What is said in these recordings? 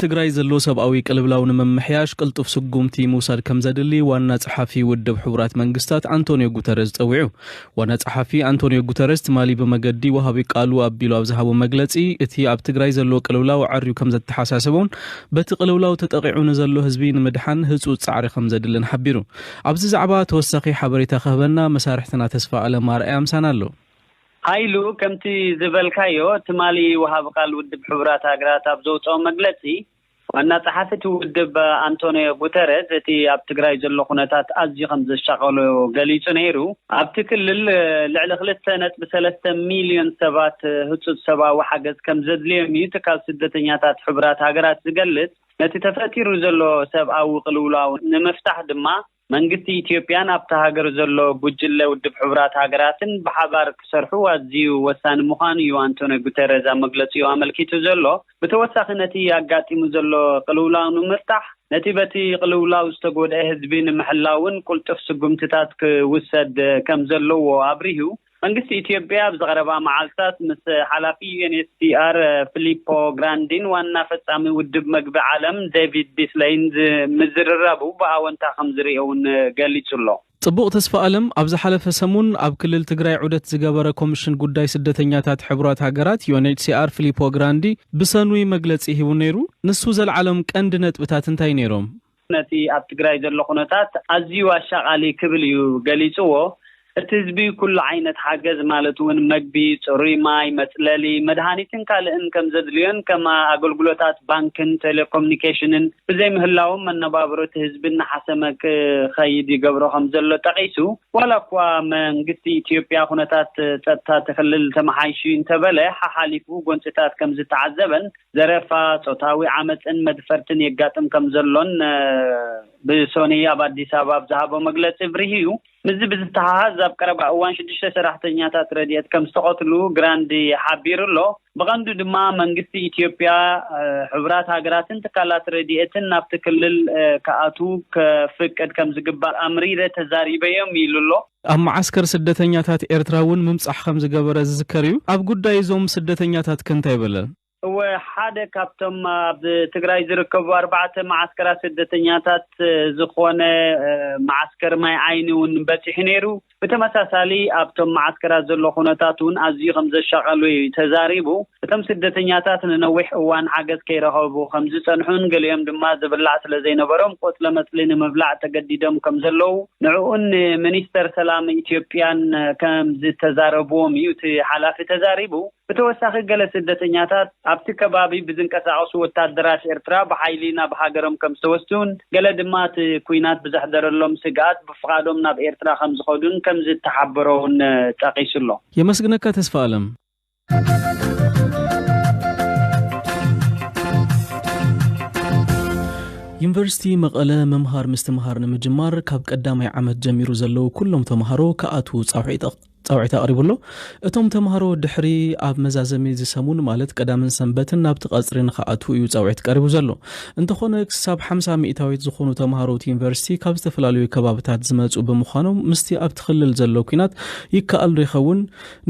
ትግራይ ዘሎ ሰብኣዊ ቅልብላው ንምምሕያሽ ቅልጡፍ ስጉምቲ ምውሳድ ከም ዘድሊ ዋና ጸሓፊ ውድብ ሕቡራት መንግስታት ኣንቶኒዮ ጉተረዝ ጸዊዑ። ዋና ጸሓፊ ኣንቶኒዮ ጉተረዝ ትማሊ ብመገዲ ወሃቢ ቃሉ ኣቢሉ ኣብ ዝሃቦ መግለጺ፣ እቲ ኣብ ትግራይ ዘሎ ቅልውላው ዓርዩ ከም ዘተሓሳሰቦን በቲ ቅልውላው ተጠቒዑ ንዘሎ ህዝቢ ንምድሓን ህጹጽ ጻዕሪ ከም ዘድልን ሓቢሩ። ኣብዚ ዛዕባ ተወሳኺ ሓበሬታ ክህበና መሳርሕትና ተስፋ ኣለም ኣርኣያ ምሳና ኣሎ። ሃይሉ፣ ከምቲ ዝበልካዮ፣ ትማሊ ወሃቢ ቃል ውድብ ሕቡራት ሃገራት ኣብ ዘውፅኦ መግለፂ፣ ዋና ጸሓፊ እቲ ውድብ ኣንቶኒዮ ጉተረዝ እቲ ኣብ ትግራይ ዘሎ ኩነታት ኣዝዩ ከም ዘሻቐሎ ገሊጹ ነይሩ። ኣብቲ ክልል ልዕሊ ክልተ ነጥቢ ሰለስተ ሚልዮን ሰባት ህጹጽ ሰብኣዊ ሓገዝ ከም ዘድልዮም እዩ ትካል ስደተኛታት ሕቡራት ሃገራት ዝገልጽ። ነቲ ተፈጢሩ ዘሎ ሰብኣዊ ቅልውላው ንምፍታሕ ድማ መንግስቲ ኢትዮጵያን ኣብታ ሃገር ዘሎ ጉጅለ ውድብ ሕቡራት ሃገራትን ብሓባር ክሰርሑ ኣዝዩ ወሳኒ ምዃኑ እዩ ኣንቶኒ ጉተረዝ ኣብ መግለጺኡ ኣመልኪቱ ዘሎ። ብተወሳኺ ነቲ ኣጋጢሙ ዘሎ ቅልውላው ንምፍታሕ፣ ነቲ በቲ ቅልውላው ዝተጎድአ ህዝቢ ንምሕላውን ቅልጡፍ ስጉምትታት ክውሰድ ከም ዘለዎ ኣብሪሁ። መንግስቲ ኢትዮጵያ ኣብዚ ቀረባ መዓልታት ምስ ሓላፊ ዩ ኤን ኤች ሲ ኣር ፊሊፖ ግራንዲን ዋና ፈጻሚ ውድብ መግቢ ዓለም ዴቪድ ቢስለይን ዝ-፣ ምዝርራቡ ብኣወንታ ከም ዝርእዮ እውን ገሊጹ ኣሎ። ጽቡቕ ተስፋ ኣለም ኣብ ዝሓለፈ ሰሙን ኣብ ክልል ትግራይ ዑደት ዝገበረ ኮሚሽን ጉዳይ ስደተኛታት ሕቡራት ሃገራት ዩ ኤን ኤች ሲ ኣር ፊሊፖ ግራንዲ ብሰኑይ መግለጺ ሂቡ ነይሩ። ንሱ ዘልዓሎም ቀንዲ ነጥብታት እንታይ ነይሮም? ነቲ ኣብ ትግራይ ዘሎ ኩነታት ኣዝዩ ኣሻቓሊ ክብል እዩ ገሊጽዎ። እቲ ህዝቢ ኩሉ ዓይነት ሓገዝ ማለት እውን መግቢ፣ ጽሩይ ማይ፣ መጽለሊ፣ መድሃኒትን ካልእን ከም ዘድልዮን ከም ኣገልግሎታት ባንክን ቴሌኮሙኒኬሽንን ብዘይምህላዎም መነባብሮ እቲ ህዝቢ እናሓሰመ ክኸይድ ይገብሮ ከም ዘሎ ጠቒሱ፣ ዋላ እኳ መንግስቲ ኢትዮጵያ ኩነታት ጸጥታ እቲ ክልል ተመሓይሹ እንተበለ፣ ሓሓሊፉ ጎንጽታት ከም ዝተዓዘበን ዘረፋ፣ ጾታዊ ዓመጽን መድፈርትን የጋጥም ከም ዘሎን፣ እ፣ ብሶኒ ኣብ ኣዲስ ኣበባ ኣብ ዝሃቦ መግለጺ ብሪሂ እዩ። ምስዚ ብዝተሓሓዝ ኣብ ቀረባ እዋን ሽዱሽተ ሰራሕተኛታት ረድኤት ከም ዝተቐትሉ ግራንዲ ሓቢሩ ኣሎ። ብቐንዱ ድማ መንግስቲ ኢትዮጵያ፣ እ፣ ሕቡራት ሃገራትን ትካላት ረድኤትን ናብቲ ክልል፣ እ፣ ክኣትዉ ከፍቅድ ከም ዝግባእ ኣምሪረ ተዛሪበዮም ኢሉ ኣሎ። ኣብ መዓስከር ስደተኛታት ኤርትራ እውን ምምጻሕ ከም ዝገበረ ዝዝከር እዩ። ኣብ ጉዳይ እዞም ስደተኛታት ከ እንታይ በለ? እወ፣ ሓደ ካብቶም ኣብ ትግራይ ዝርከቡ ኣርባዕተ መዓስከራት ስደተኛታት ዝኾነ፣ እ፣ መዓስከር ማይ ዓይኒ እውን በፂሑ ነይሩ። ብተመሳሳሊ ኣብቶም መዓስከራት ዘሎ ኩነታት እውን ኣዝዩ ከም ዘሻቐሉ እዩ ተዛሪቡ። እቶም ስደተኛታት ንነዊሕ እዋን ሓገዝ ከይረኸቡ ከም ዝጸንሑን ገሊኦም ድማ ዝብላዕ ስለ ዘይነበሮም ቆጽለ መጽሊ ንምብላዕ ተገዲዶም ከም ዘለዉ ንዕኡን ንሚኒስተር ሰላም ኢትዮጵያን ከም ዝተዛረብዎም እዩ እቲ ሓላፊ ተዛሪቡ። ብተወሳኺ፣ ገለ ስደተኛታት ኣብቲ ከባቢ ብዝንቀሳቐሱ ወታደራት ኤርትራ ብሓይሊ ናብ ሃገሮም ከም ዝተወስዱን፣ ገለ ድማ እቲ ኲናት ብዘሕደረሎም ስግኣት ብፍቓዶም ናብ ኤርትራ ከም ዝኸዱን ከም ዝተሓበሮ እውን ጠቒሱ ኣሎ። የመስግነካ ተስፋ ኣለም። ዩኒቨርሲቲ መቐለ ምምሃር ምስትምሃር ንምጅማር ካብ ቀዳማይ ዓመት ጀሚሩ ዘለዉ ኩሎም ተምሃሮ ክኣትዉ ጻውዒት ጻውዒት ኣቕሪቡ ኣሎ። እቶም ተምሃሮ ድሕሪ ኣብ መዛዘሚ እዚ ሰሙን ማለት ቀዳምን ሰንበትን ናብቲ ቀጽሪ ንኽኣትዉ እዩ ጻውዒት ቀሪቡ ዘሎ። እንተኾነ ክሳብ ሓምሳ ሚእታዊት ዝኾኑ ተምሃሮ እቲ ዩኒቨርሲቲ ካብ ዝተፈላለዩ ከባብታት ዝመጹ ብምዃኖም ምስቲ ኣብቲ ክልል ዘሎ ኲናት ይከኣል ዶ ይኸውን?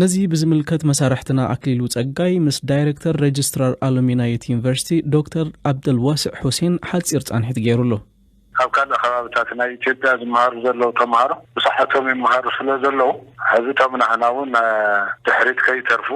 ነዚ ብዝምልከት መሳርሕትና ኣክሊሉ ጸጋይ ምስ ዳይሬክተር ሬጅስትራር ኣሉሚናይ እቲ ዩኒቨርሲቲ ዶክተር ኣብደልዋስዕ ሁሴን ሓጺር ጻንሒት ገይሩ ኣሎ። ካብ ካልእ ከባብታት ናይ ኢትዮጵያ ዝመሃሩ ዘለዉ ተምሃሮ ብሰዓቶም ይመሃሩ ስለ ዘለዉ፣ ሕዚ እቶም ናህና እውን፣ እ፣ ድሕሪት ከይተርፉ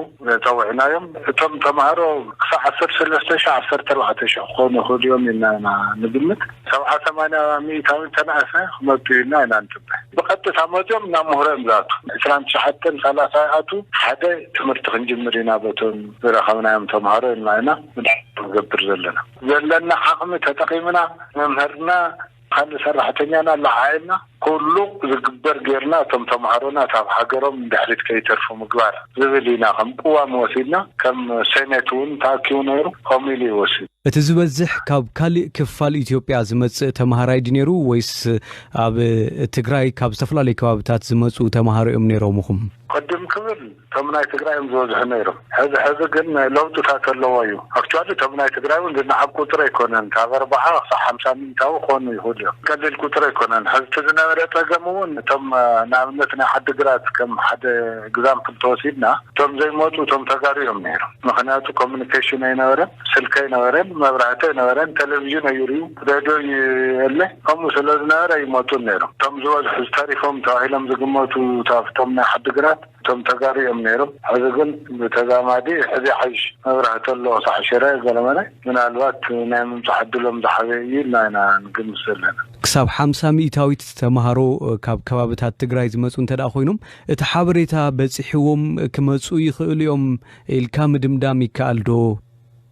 ጸዊዕናዮም። እቶም ተምሃሮ ክሳብ ዓሰርተ ሰለስተ ሺሕ፣ ዓሰርተ ኣርባዕተ ሺሕ ክኾኑ ይኽእሉ እዮም ኢልና ኢና ንግምት። ሰብዓ ሰማንያ ሚእታዊ እንተነኣሰ ክመጡ ኢና ኢና ንጽበ። ብቐጥታ መጺኦም ናብ ምህሮ እዮም ዝኣቱ። ዕስራን ትሽዓተን ሰላሳ ይኣቱ፣ ሓደ ትምህርቲ ክንጅምር ኢና በቶም ዝረኸብናዮም ተምሃሮ ኢልና ኢና ምድሓር ንገብር ዘለና። ዘለና ዓቕሚ ተጠቒምና መምህርና ካልእ ሰራሕተኛና ለዓዒልና ኩሉ ዝግበር ጌርና እቶም ተምሃሮና ካብ ሃገሮም ድሕሪት ከይተርፉ ምግባር ዝብል ኢና ከም ቅዋም ወሲድና። ከም ሴኔት እውን ተኣኪቡ ነይሩ፣ ኮሚቴ እዩ ወሲዱ። እቲ ዝበዝሕ ካብ ካልእ ክፋል ኢትዮጵያ ዝመጽእ ተምሃራይ ድዩ ነይሩ ወይስ ኣብ ትግራይ ካብ ዝተፈላለዩ ከባብታት ዝመጹ ተምሃሮ እዮም ነይሮምኹም? ቅድም ክብል እቶም ናይ ትግራይ እዮም ዝበዝሑ ነይሮም። ሕዚ፣ ሕዚ ግን ለውጥታት ኣለዎ እዩ። ኣክቹዋሊ እቶም ናይ ትግራይ እውን ዝነዓብ ቁፅሪ ኣይኮነን። ካብ ኣርብዓ ክሳብ ሓምሳ ሚእታዊ ክኾኑ ይኽእሉ እዮም። ቀሊል ቁፅሪ ኣይኮነን። ሕዚ እቲ ዝነበረ ሓደ ጸገም እውን እቶም፣ እ፣ ንኣብነት ናይ ዓዲግራት ከም ሓደ ኤግዛምፕል ተወሲድና፣ እቶም ዘይመጹ እቶም ተጋሩ እዮም ነይሮም። ምኽንያቱ ኮሚኒኬሽን ኣይነበረን፣ ስልኪ ኣይነበረን፣ መብራህቲ ኣይነበረን፣ ቴሌቪዥን ኣይርእዩ፣ ሬድዮ የለ። ከምኡ ስለ ዝነበረ ኣይመጹን ነይሮም። እቶም ዝበዝሑ ዝተሪፎም ተባሂሎም ዝግመቱ ካብቶም ናይ ዓዲግራት እቶም ተጋሩ እዮም ነይሮም። ሕዚ ግን ብተዛማዲ ሕዚ ሓይሽ መብራህቲ ኣሎ፣ ሳዕ ሽረ ገለመለ፣ ምናልባት ናይ ምምጻእ ዕድሎም ዝዓበየ እዩ ኢልና ኢና ንግምት ዘለና። ክሳብ ሓምሳ ሚእታዊት ተምሃሮ ካብ ከባብታት ትግራይ ዝመጹ እንተ ደኣ ኮይኖም፣ እቲ ሓበሬታ በጺሕዎም ክመጹ ይኽእሉ እዮም ኢልካ ምድምዳም ይከኣል ዶ?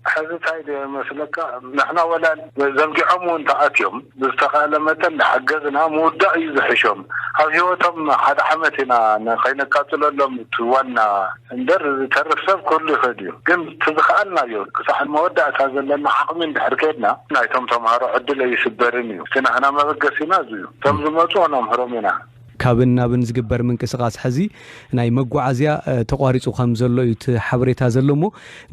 ሕዚ እንታይ ዶ ይመስለካ? ንሕና ወላ ዘንጊዖም እውን ተኣትዮም፣ ብዝተኻእለ መጠን ንሓገዝና ምውዳእ እዩ ዝሕሾም። ኣብ ህይወቶም ሓደ ዓመት ኢና ን-፣ ከይነቃጽለሎም፣ እቲ ዋና እምበር ዝተርፍ ሰብ ክህሉ ይኽእል እዩ። ግን እቲ ዝኸኣልናዮ ክሳዕ መወዳእታ ዘለና ዓቕሚ እንድሕር ከድና፣ ናይቶም ተምሃሮ ዕድል ኣይስበርን እዩ። እቲ ናህና መበገሲና እዚ እዩ። እቶም ዝመፁ ነምህሮም ኢና። ካብን ናብን ዝግበር ምንቅስቓስ ሕዚ ናይ መጓዓዝያ፣ እ፣ ተቋሪጹ ከም ዘሎ እዩ እቲ ሓበሬታ ዘሎ እሞ፣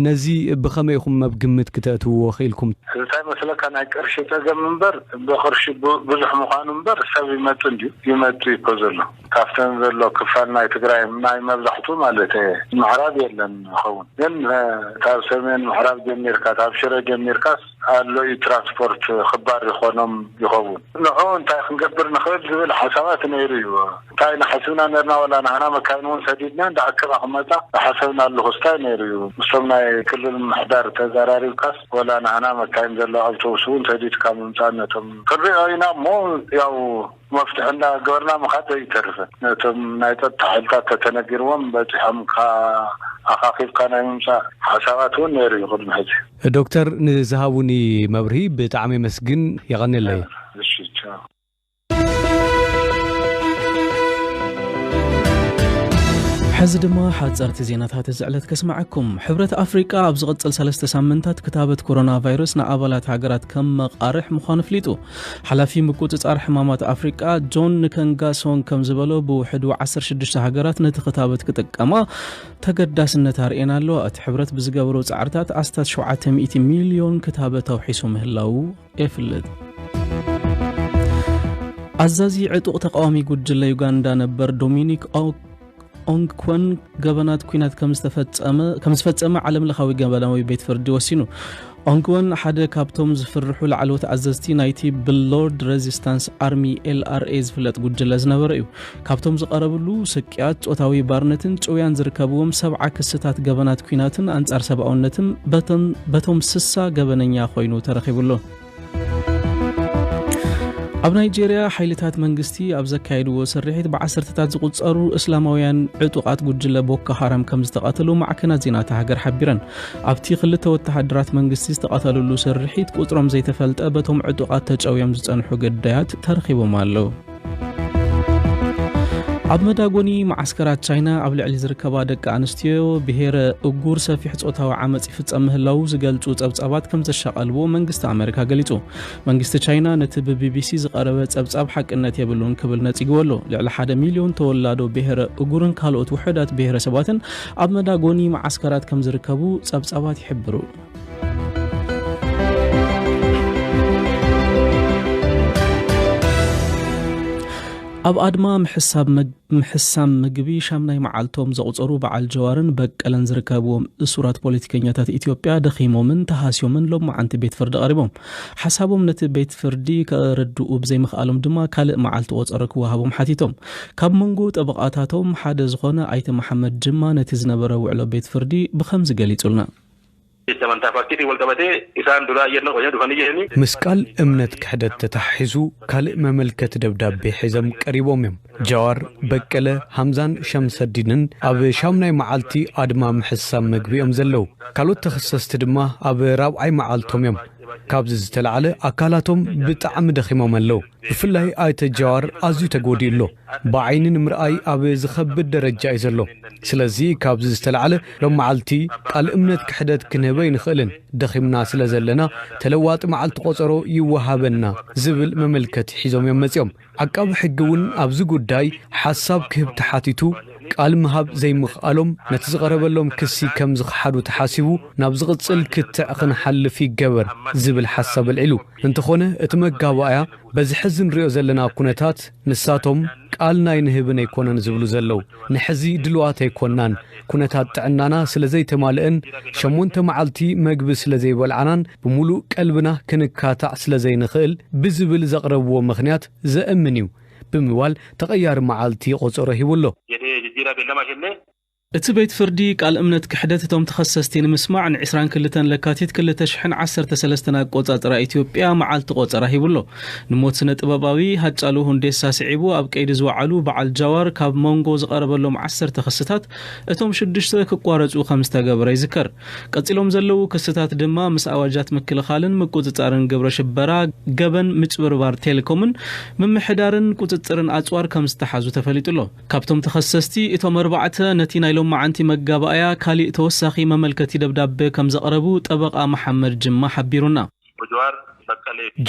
ነዚ ብኸመይ ኢኹም ኣብ ግምት ክተእትውዎ ክኢልኩም? እዚ እንታይ መስለካ፣ ናይ ቅርሺ ጸገም እምበር፣ ብቕርሺ ብ-፣ ብዙሕ ምዃኑ እምበር፣ ሰብ ይመጽእ እንድዩ፣ ይመጽእ እዩ እኮ ዘሎ። ካብተን ዘሎ ክፋል ናይ ትግራይ፣ ናይ መብዛሕቱ ማለት እየ፣ ምዕራብ የለን ይኸውን። ግን፣ እ፣ ካብ ሰሜን ምዕራብ ጀሚርካ፣ ካብ ሽረ ጀሚርካስ፣ ኣሎ እዩ፣ ትራንስፖርት ክባር ይኾኖም ይኸውን። ንዑ እንታይ ክንገብር ንኽእል ዝብል ሓሳባት ነይሩ እዩ። እንታይ ንሓስብና ነርና፣ ወላ ናህና መካይን እውን ሰዲድና እንዳ ኣከባ ክመጻ ዝሓሰብና ኣለኹ ስታይ ነይሩ እዩ። ምስቶም ናይ ክልል ምሕዳር ተዘራሪብካስ፣ ወላ ናህና መካይን ዘሎ ኣውቶቡስ እውን ሰዲድካ ምምጻእ ነቶም ክንሪኦ ኢና እሞ፣ ያው መፍትሒ እንዳገበርና ምኻድ ኣይተርፍን። ነቶም ናይ ጸጥታ ሓይልታት ተተነጊርዎም በጺሖም ካ-፣ ኣኻኺብካ ናይ ምምጻእ ሓሳባት እውን ነይሩ እዩ ቅድሚ ሕዚ። ዶክተር፣ ንዝሃቡኒ መብርሂ ብጣዕሚ የመስግን። የቐንየለይ። እሺ፣ ቻው። ሕዚ ድማ ሓጸርቲ ዜናታት እዚ ዕለት ከስምዓኩም። ሕብረት ኣፍሪቃ ኣብ ዝቕጽል ሰለስተ ሳምንታት ክታበት ኮሮና ቫይረስ ንኣባላት ሃገራት ከም መቓርሕ ምዃኑ ኣፍሊጡ። ሓላፊ ምቁጽጻር ሕማማት ኣፍሪቃ ጆን ንከንጋሶን ከም ዝበሎ፣ ብውሕዱ ዓሰርተ ሽዱሽተ ሃገራት ነቲ ክታበት ክጥቀማ ተገዳስነት ኣርእየን ኣለዋ። እቲ ሕብረት ብዝገበሮ ጻዕርታት ኣስታት ሸውዓተ ሚእቲ ሚልዮን ክታበት ኣውሒሱ ምህላዉ የፍልጥ። ኣዛዚ ዕጡቕ ተቃዋሚ ጉጅለ ዩጋንዳ ነበር ዶሚኒክ ኦ-፣ ኦንግኮን ገበናት ኲናት ከም ዝተፈጸመ፣ ከም ዝፈጸመ ዓለም ለኻዊ ገበናዊ ቤት ፍርዲ ወሲኑ። ኦንግኮን ሓደ ካብቶም ዝፍርሑ ላዕለዎት ኣዘዝቲ ናይቲ ብሎርድ ሬዚስታንስ ኣርሚ፣ ኤል ኣር ኤ፣ ዝፍለጥ ጉጅለ ዝነበረ እዩ። ካብቶም ዝቐረብሉ ስቅያት፣ ጾታዊ ባርነትን ጭውያን ዝርከብዎም ሰብዓ ክስታት ገበናት ኲናትን ኣንጻር ሰብኣውነትን በቶም፣ በቶም ስሳ ገበነኛ ኮይኑ ተረኺቡ ኣሎ። ኣብ ናይጄርያ ሓይልታት መንግስቲ ኣብ ዘካየድዎ ስርሒት ብዓሰርተታት ዝቑጸሩ እስላማውያን ዕጡቓት ጉጅለ ቦኮ ሃራም ከም ዝተቐተሉ ማዕከናት ዜና እታ ሃገር ሓቢረን። ኣብቲ ክልተ ወተሃደራት መንግስቲ ዝተቐተሉሉ ስርሒት ቁጽሮም ዘይተፈልጠ በቶም ዕጡቓት ተጨውዮም ዝጸንሑ ግዳያት ተረኺቦም ኣለዉ። ኣብ መዳጎኒ መዓስከራት ቻይና ኣብ ልዕሊ ዝርከባ ደቂ ኣንስትዮ ብሄረ እጉር ሰፊሕ ጾታዊ ዓመጽ ይፍጸም ምህላዉ ዝገልጹ ጸብጻባት ከም ዘሻቐልዎ መንግስቲ ኣመሪካ ገሊጹ። መንግስቲ ቻይና ነቲ ብቢቢሲ ዝቐረበ ጸብጻብ ሓቅነት የብሉን ክብል ነጺግዎ ኣሎ። ልዕሊ ሓደ ሚልዮን ተወላዶ ብሄረ እጉርን ካልኦት ውሑዳት ብሄረሰባትን ኣብ መዳጎኒ መዓስከራት ከም ዝርከቡ ጸብጻባት ይሕብሩ። ኣብ ኣድማ ምሕሳብ መግ-፣ ምሕሳም ምግቢ ሻምናይ መዓልቶም ዘቑጸሩ በዓል ጀዋርን በቀለን ዝርከብዎም እሱራት ፖለቲከኛታት ኢትዮጵያ ደኺሞምን ተሃስዮምን ሎማዓንቲ ቤት ፍርዲ ቀሪቦም። ሓሳቦም ነቲ ቤት ፍርዲ ከረድኡ ብዘይምኽኣሎም ድማ ካልእ መዓልቲ ቆጸሮ ክወሃቦም ሓቲቶም። ካብ መንጎ ጠበቓታቶም ሓደ ዝኾነ ኣይተ መሓመድ ጅማ ነቲ ዝነበረ ውዕሎ ቤት ፍርዲ ብኸምዚ ገሊጹልና። Jecha amantaa fakkiitiin wal qabatee isaan duraa iyyannoo qoyyaa dhufanii jedhanii. ምስ ቃል እምነት ክሕደት ተተሓሒዙ ካልእ መመልከቲ ደብዳቤ ሒዞም ቀሪቦም እዮም። ጃዋር፣ በቀለ፣ ሃምዛን ሸምሰዲንን ኣብ ሻምናይ መዓልቲ ኣድማ ምሕሳም መግቢ እዮም ዘለዉ። ካልኦት ተኸሰስቲ ድማ ኣብ ራብዓይ መዓልቶም እዮም። ካብዚ ዝተላዕለ ኣካላቶም ብጣዕሚ ደኺሞም ኣለዉ። ብፍላይ ኣይተ ጃዋር ኣዝዩ ተጎዲኡ ኣሎ። ብዓይኒ ንምርኣይ ኣብ ዝኸብድ ደረጃ እዩ ዘሎ። ስለዚ ካብዚ ዝተላዕለ ሎም መዓልቲ ቃል እምነት ክሕደት ክንህብ ኣይንኽእልን። ደኺምና ስለ ዘለና ተለዋጢ መዓልቲ ቆጸሮ ይወሃበና ዝብል መመልከቲ ሒዞም እዮም መጺኦም። ዓቃቢ ሕጊ እውን ኣብዚ ጉዳይ ሓሳብ ክህብ ተሓቲቱ ቃል ምሃብ ዘይምኽኣሎም፣ ነቲ ዝቐረበሎም ክሲ ከም ዝኸሓዱ ተሓሲቡ ናብ ዝቕጽል ክትዕ ክንሓልፍ ይገበር ዝብል ሓሳብ ኣልዒሉ። እንተኾነ፣ እቲ መጋባእያ፣ በዚ ሕዚ ንሪኦ ዘለና ኩነታት፣ ንሳቶም ቃል ናይ ንህብን ኣይኮነን ዝብሉ ዘለዉ። ንሕዚ ድልዋት ኣይኮናን፣ ኩነታት ጥዕናና ስለ ዘይተማልእን፣ ሸሞንተ መዓልቲ መግቢ ስለ ዘይበልዓናን፣ ብምሉእ ቀልብና ክንካታዕ ስለ ዘይንኽእል ብዝብል ዘቕረብዎ ምኽንያት ዘእምን እዩ ብምባል፣ ተቐያሪ መዓልቲ ቆጸሮ ሂቡ ኣሎ። እቲ ቤት ፍርዲ ቃል እምነት ክሕደት እቶም ተኸሰስቲ ንምስማዕ ን ዕስራን ክልተን ለካቲት ክልተ ሽሕን ዓሰርተ ሰለስተን ኣቆጻጽራ ኢትዮጵያ መዓልቲ ቆጸራ ሂቡ ኣሎ። ንሞት ስነ ጥበባዊ ሃጫሉ ሁንዴሳ ስዒቡ ኣብ ቀይዲ ዝወዓሉ በዓል ጃዋር ካብ መንጎ ዝቐረበሎም ዓሰርተ ክስታት እቶም ሽዱሽተ ክቋረጹ ከም ዝተገበረ ይዝከር። ቀጺሎም ዘለዉ ክስታት ድማ ምስ ኣዋጃት ምክልኻልን ምቁጽጻርን ግብረ ሽበራ፣ ገበን ምጭብርባር ቴሌኮምን ምምሕዳርን ቁጽጽርን ኣጽዋር ከም ዝተሓዙ ተፈሊጡ ኣሎ። ካብቶም ተኸሰስቲ እቶም ኣርባዕተ ነቲ ናይ ሎማዓንቲ መጋባእያ ካሊእ ተወሳኺ መመልከቲ ደብዳበ ከም ዘቕረቡ ጠበቓ መሓመድ ጅማ ሓቢሩና።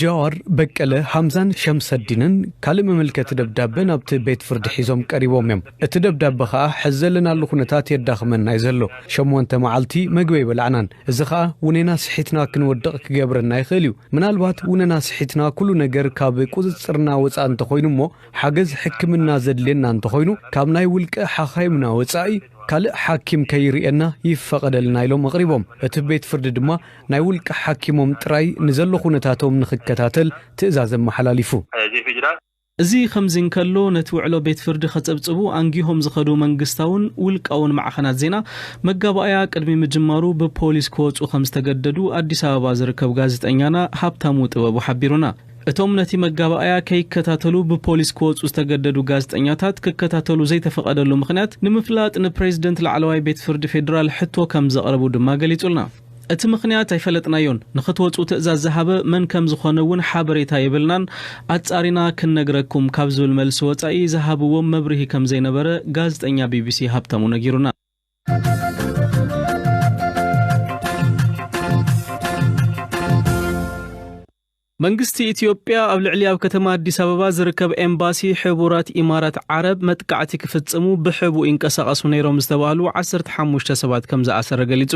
ጃዋር በቀለ ሃምዛን ሸምሰዲንን ካልእ መመልከቲ ደብዳበ ናብቲ ቤት ፍርዲ ሒዞም ቀሪቦም እዮም። እቲ ደብዳበ ኸኣ ሕዚ ዘለናሉ ኩነታት የዳኽመና እዩ ዘሎ። ሸሞንተ መዓልቲ መግቢ ኣይበላዕናን። እዚ ኸኣ ውኔና ስሒትና ክንወድቕ ክገብረና ይኽእል እዩ። ምናልባት ውነና ስሒትና ኩሉ ነገር ካብ ቁጽጽርና ወጻኢ እንተኾይኑ እሞ፣ ሓገዝ ሕክምና ዘድልየና እንተኾይኑ፣ ካብ ናይ ውልቀ ሓኻይምና ወጻኢ ካልእ ሓኪም ከይርእየና ይፈቐደልና ኢሎም ኣቕሪቦም። እቲ ቤት ፍርዲ ድማ ናይ ውልቀ ሓኪሞም ጥራይ ንዘሎ ኩነታቶም ንኽከታተል ትእዛዝ ኣመሓላሊፉ። እዚ ከምዚ እንከሎ፣ ነቲ ውዕሎ ቤት ፍርዲ ከጸብጽቡ ኣንጊሆም ዝኸዱ መንግስታውን ውልቃውን ማዕኸናት ዜና፣ መጋባእያ ቅድሚ ምጅማሩ ብፖሊስ ክወጹ ከም ዝተገደዱ ኣዲስ ኣበባ ዝርከብ ጋዜጠኛና ሃብታሙ ጥበቡ ሓቢሩና። እቶም ነቲ መጋባእያ ከይከታተሉ ብፖሊስ ክወጹ ዝተገደዱ ጋዜጠኛታት ክከታተሉ ዘይተፈቐደሉ ምኽንያት ንምፍላጥ ንፕሬዝደንት ላዕለዋይ ቤት ፍርዲ ፌዴራል ሕቶ ከም ዘቕረቡ ድማ ገሊጹልና። እቲ ምኽንያት ኣይፈለጥናዮን። ንኽትወጹ ትእዛዝ ዝሃበ መን ከም ዝኾነ እውን ሓበሬታ የብልናን። ኣጻሪና ክንነግረኩም ካብ ዝብል መልሲ ወጻኢ ዝሃብዎም መብርሂ ከም ዘይነበረ ጋዜጠኛ ቢቢሲ ሃብታሙ ነጊሩና። መንግስቲ ኢትዮጵያ ኣብ ልዕሊ ኣብ ከተማ ኣዲስ ኣበባ ዝርከብ ኤምባሲ ሕቡራት ኢማራት ዓረብ መጥቃዕቲ ክፍጽሙ ብሕቡእ ይንቀሳቐሱ ነይሮም ዝተባህሉ ዓሰርተ ሓሙሽተ ሰባት ከም ዝኣሰረ ገሊጹ።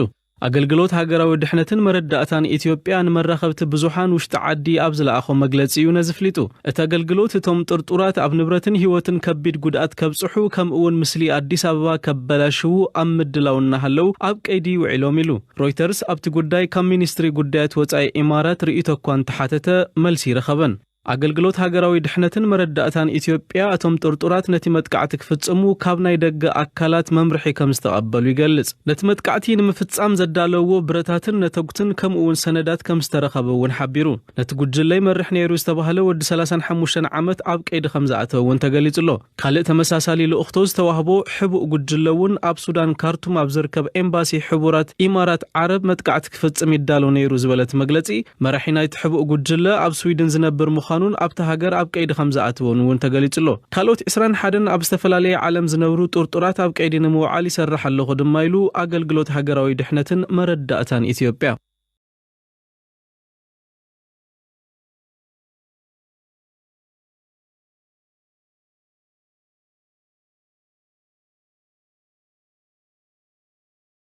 ኣገልግሎት ሃገራዊ ድሕነትን መረዳእታን ኢትዮጵያ ንመራኸብቲ ብዙሓን ውሽጢ ዓዲ ኣብ ዝለኣኾ መግለጺ እዩ ነዚ ኣፍሊጡ። እቲ ኣገልግሎት እቶም ጥርጡራት ኣብ ንብረትን ህይወትን ከቢድ ጉድኣት ከብጽሑ ከምኡ እውን ምስሊ ኣዲስ ኣበባ ከበላሽዉ ኣብ ምድላው እናሃለዉ ኣብ ቀይዲ ውዒሎም ኢሉ። ሮይተርስ ኣብቲ ጉዳይ ካብ ሚኒስትሪ ጉዳያት ወጻኢ ኢማራት ርእይቶ እኳ እንተሓተተ መልሲ ይረኸበን። ኣገልግሎት ሃገራዊ ድሕነትን መረዳእታን ኢትዮጵያ እቶም ጥርጡራት ነቲ መጥቃዕቲ ክፍጽሙ ካብ ናይ ደገ ኣካላት መምርሒ ከም ዝተቐበሉ ይገልጽ። ነቲ መጥቃዕቲ ንምፍጻም ዘዳለውዎ ብረታትን ነተጉትን ከምኡ እውን ሰነዳት ከም ዝተረኸበ እውን ሓቢሩ። ነቲ ጉጅለ ይመርሕ ነይሩ ዝተባህለ ወዲ ሰላሳን ሓሙሽተን ዓመት ኣብ ቀይዲ ከም ዝኣተወ እውን ተገሊጹ ኣሎ። ካልእ ተመሳሳሊ ልኡኽቶ ዝተዋህቦ ሕቡእ ጉጅለ እውን ኣብ ሱዳን ካርቱም ኣብ ዝርከብ ኤምባሲ ሕቡራት ኢማራት ዓረብ መጥቃዕቲ ክፍጽም ይዳሎ ነይሩ ዝበለት መግለጺ፣ መራሒ ናይቲ ሕቡእ ጉጅለ ኣብ ስዊድን ዝነብር ምዃኑን ኣብታ ሃገር ኣብ ቀይዲ ከም ዝኣተወን እውን ተገሊጹ ኣሎ። ካልኦት ዕስራን ሓደን ኣብ ዝተፈላለየ ዓለም ዝነብሩ ጥርጡራት ኣብ ቀይዲ ንምውዓል ይሰርሕ ኣለኹ ድማ ኢሉ ኣገልግሎት ሃገራዊ ድሕነትን መረዳእታን ኢትዮጵያ።